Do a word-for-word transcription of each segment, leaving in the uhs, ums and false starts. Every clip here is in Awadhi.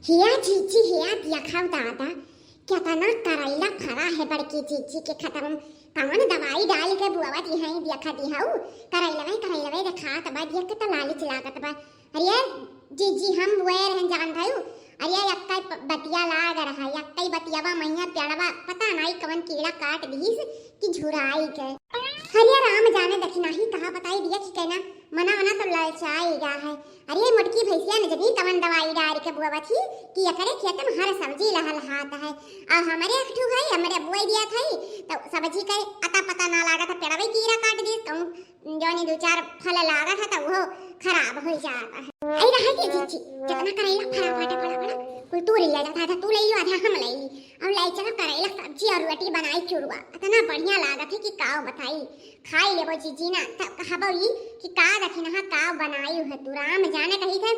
हिया जीजी, हिया देखा दादा, केतना करैला फरा है बड़की जीजी के खेतवा। कौन दवाई डाल के बुआवत है, देखा दिहउ, करैलवे, करैलवे देखात बा, देख के त लालिच लागत बा। अरे जीजी, हम बुआए रहन जान भयू, अरे एक्कै प-, बतिया लाग रहा, एक्कै बतियावा मैया पेड़वा, पता नाई कवन कीड़ा काट दिहिस कि झुराई गए। अरे राम जाने दखिनाही कहा बताई दिया कि कहना, मना मना तो ललचाई गा है। अरे मोटकी भैंसिया न जनी कवन दवाई डाल के बुआवत ही कि एकरे खेत में हर सब्जी लहलहात है। और हमरे एक ठू है, हमरे बुआई दिया था, तो सब्जी के अता पता ना लागत है, पेड़वे कीड़ा काट दिस, कहूँ जौनी दो चार फल लागत है, तो वो खराब हो जात है। ऐ रहा के जीजी, जितना करैला फरा फाटे पड़ा पड़ा, कुल तू ले जाता था, तू ले लो आधा, हम ले ली। अब ले चलो करैला सब्जी और रोटी बनाई चुरुआ, इतना बढ़िया लागत है कि काव बताई। खाई लेबो जीजी ना, तब कहबो ई कि का दखिनहा काव बनाई है तू, राम जाने कही थे।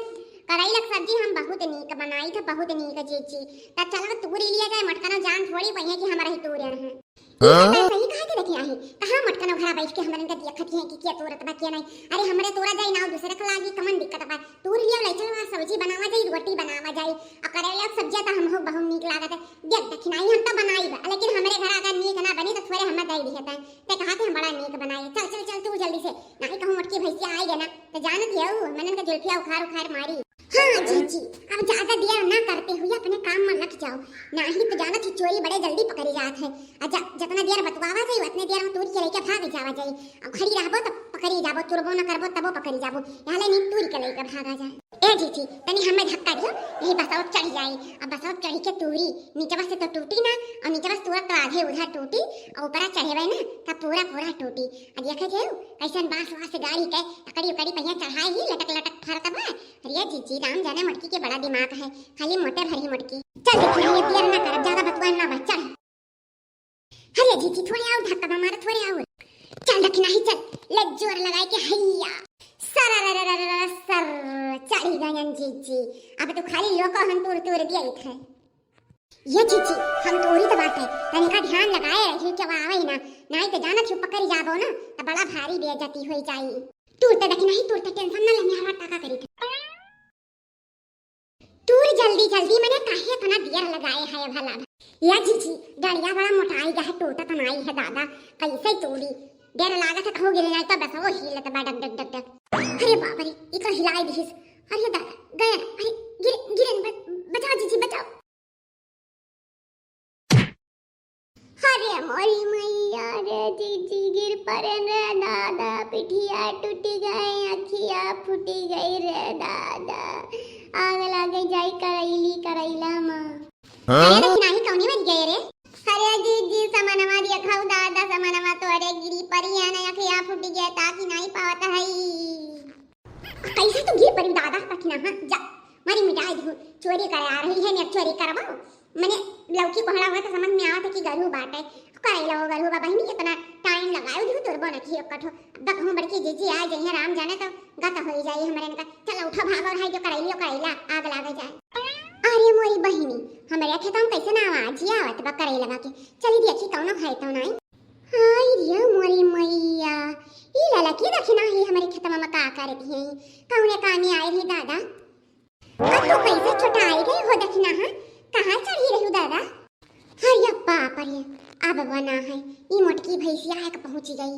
करैला के सब्जी हम बहुत नीक बनाई थे, बहुत नीक जीजी। तब चलो तूरी लिया जाए, मटकनो जान थोड़ी पहिए कि हमारा ही तूरे हैं। ई हाँ? तो सही कहा थे दखिनाही, कहाँ मटकनो घरा बैठ के हमरन के देखत हैं कि क्या तूरत बा क्या नहीं। अरे हमरे तूरा जाई ना, दूसरे का लागी कमन दिक्कत बा। तूर लिया ले चलो, सब्जी बनावा जाई, रोटी बनावा जाई। और करैला के सब्जिया तो हम हो बहुत नीक लागत है। देख दखिनाही हम तो बनाई बा, लेकिन हमरे घर अगर नीक ना बनी तो थोड़े हम दे दिए थे। ते कहा थे हम बड़ा नीक बनाई। चल चल चल तू जल्दी से, नहीं कहूँ मोटकी भैंसिया आई गए ना, तो जानत है ऊ, मनन का जुल्फिया उखाड़ उखाड़ मारी। हाँ जीजी, अब ज्यादा देर ना करते हुए अपने काम में लग जाओ, नहीं तो जानत ही चोरी बड़े जल्दी पकड़ी जात है। और ज-, जितना देर बतुआवा जाई, उतने देर में तूर के लेके भाग जावा जाई। अब खड़ी रहबो तो पकड़ी जाबो, तुरबो ना करबो तबो पकड़ी जाबो। यहाँ ले नी तूर के लेके भागा जाए। ए जीजी, तनी हमें धक्का दियो, यही बसवा चढ़ जाई। अब बसवा चढ़ के तूरी, नीचवा से तो टूटी ना, और नीचवा से तूरा तो आधे उधर टूटी, और ऊपरा चढ़ेबे ना, तब पूरा पूरा टूटी। अब देखे थे कैसन बांस वास गाड़ी के, अकड़ी उकड़ी पहिया चढ़ाई ही, लटक लटक फरत बा। अरे जीजी, राम जाने मटकी के बड़ा दिमाग है, खाली मोटे भरी मटकी। चल देखी, ये देर ना करब, ज्यादा बतुआ ना बा, चढ़। अरे जीजी, थोड़े और धक्का मार, थोड़े और। चल दखिनाही चल, ले जोर लगाए के हैया। सर, सर, चढ़ी गयन जीजी। अब तो खाली लोग हम तूर तूर दिया थे। ये जीजी, हम तूरी तो बाटे, तनिका ध्यान लगाए रही कि आवे ना, नहीं तो जानत ही पकड़ी जाबो ना, तो बड़ा भारी बेइज्जती हो जाई। तूर तो दखिनाही, तूर तो tension ना ले, मेहरा टाका करी थे। तूर जल्दी जल्दी, मने काहे इतना देर लगाए है भला? या जीजी, डंडिया बड़ा मोटाई गा है, टूटत नाई है दादा, कैसे तूरी? देर लागत है, कहूँ गिरे जाए तो बस वो हिलत बा डग डग डग डग। अरे बाप रे, ई का हिलाई दिहिस। अरे दादा, गए, अरे गिर, गिरे, ब-, बचाओ जीजी, बचाओ। अरे मोरी मैया रे, जीजी गिर पड़े रे दादा, पिठिया टूटी गए, अखिया फूटी गई रे दादा, आग लागे जाई करैली करैला मा। हाँ? अरे दखिनाही कौनी मरी गए रे? अरे जीजी समनवा दिया खाऊ दादा, समनवा तोरे गिरी पड़ी है ना, अखिया फूटी गया ताकि नहीं पावत है। कैसे तू गिर पड़ी दादा, दखिनहा, जा, मारी मिटाई दू, चोरी करे आ रही है, मैं चोरी करवाओ। मने लौकी कोहड़ा हुआ तो समझ में आवत है कि गरू बाटे, करैला वो गरू बा बहिनी, इतना time लगाए दू तुरबो न की कठो। अब कहूँ बड़की जीजी आ जइहे, राम जाने तो गत हो जाई हमरे इनका। चल उठो भागो, रहा जो करैलियो करैला, आग लागे जाए। अरे मोरी बहिनी, हमरे खेतवा में कैसे ना आवाज आवत बा करैलवा के। चली देखी कौनो है तो नहीं। हाय रे मोरी मैया, ई ललकी दखिनहा ही हमरे खेतवा में का करत है, कौने कामे आए है दादा? अब तू कैसे छोटा आई गई हो दखिनहा, कहाँ चढ़ी रहू दादा? अरे बाप रे, अब बना है, ई मोटकी भैंसिया है के पहुँची गई।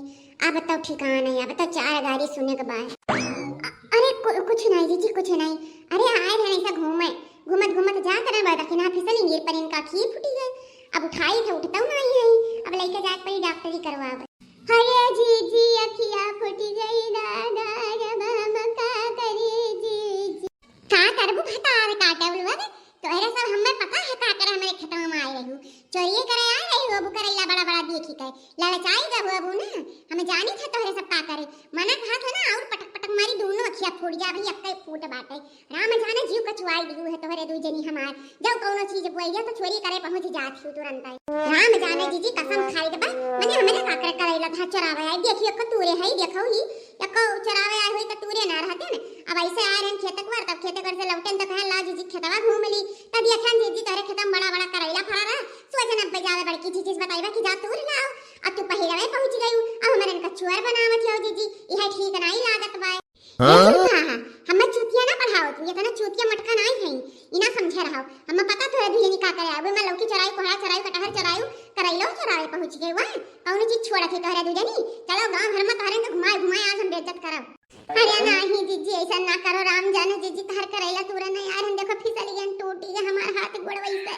अब तो ठिकान है, अब तो चार गारी सुने के बाद। अ-, अरे कु-, कुछ नहीं जीजी, कुछ नहीं। अरे आए रहे ऐसा घूमे, घूमत घूमत जात रहे, बा दखिनहा फिसली गिर पर इनका खीर फूटी गई। अब उठाई थे, उठता नहीं है, अब लेके जाए पड़ी डॉक्टरी करवावे। अरे जीजी अखिया फूटी गई दादा, अब हम का करी जीजी? का करबू भतार काटे उलवा रे? तोहरे सब हमें पता है का करे हमरे खेतवा में आए रहू। चोरिये करे आए रहू, अबू करैला बड़ा बड़ा देखी के। ललचाई गए हो अबू ना, हम जानी थे तोहरे सब का करे। मना कहा था ना और पटक पटक मारी दोनों अखिया फूट जा भाई, अब तक फूट बाटे। राम जाने जीव कचुआई दिहू है तोहरे दू जनी हमार। जब कौनो चीज बोइया तो चोरी करे पहुँच जात ही तुरंत। राम जाने जीजी कसम खाई के बा, मने हमरे का करे करैला था चोरावे आई, देखियो को तूरे है, देखो ही, या को चोरावे आए हुई तो तूरे ना रहते न। अब ऐसे आए रहन खेतक वर, तब खेतक वर से लौटन तो कहन ला जीजी खेतवा घूम ली, तब ये खान जीजी तोहरे खेतम बड़ा बड़ा करैला फरा रहा, सोचन अब जावे बड़की जीजी से बताइबा कि जा तूर लाओ, अब तू पहिरवे पहुँच गई, अब हमरन का चोर बनावत हो जीजी, यह ठीक नहीं लागत बा। हाँ? ये चूतिया है, हमें चूतिया ना पढ़ाओ तू, ये तना चूतिया मटका नहीं है, इना समझ रहो। हमें पता तोहरे दुइ जनी का करे आवे, मैं लौकी चोराई, कोहड़ा चोराई, कटहर चोराई, करैलो चोरावे पहुँच गए। वह कौनो चीज छोड़त है तोहरे दुइ जनी? चलो गाँव भर में तोहरे के घुमाए घुमाए आज हम बेइज्जत करब। अरे नाही जीजी, ऐसा ना करो, राम जाने जीजी, तोहर करैला तूरे नहीं यार, हम देखो फिसल गए, टूटी गए हमार हाथ गोड़ वैसे,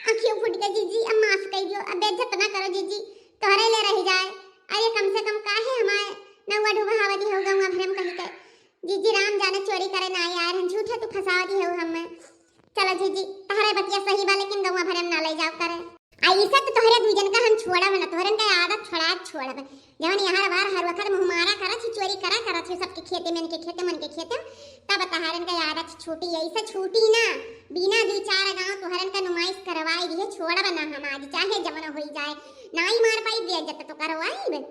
आँखियों फूट गए जीजी, अब माफ कर दियो, अब बेइज्जत ना करो जीजी, तोहरे ले रह जाए। अरे कम से कम काहे हमारे नौवा ढुबहावा दी हो गौवा भरम कहीं के। जीजी राम जाने चोरी करे ना यार, हम झूठे तू फंसावा दी हो हमें। चलो जीजी, तोहरे बतिया सही बा, लेकिन गौवा भरम ना ले जाओ करे। आ इसे तो तोहरे दुइ जन का हम छोड़ब ना, तोहरन का आदत छोड़ा छोड़ब। जवन यहाँ बार हर वक्त मुँह मारा करत ही, चोरी करा करत ही, सबके खेते मन के खेते मन के खेते, तब तोहरन का आदत छूटी, ऐसे छूटी ना। बिना दुइ चार गाँव तोहरन का नुमाइश करवाई दिए, छोड़ब ना हम आज, चाहे जवन होई जाए। नाई मार पाई, बेइज्जत तो करवाई।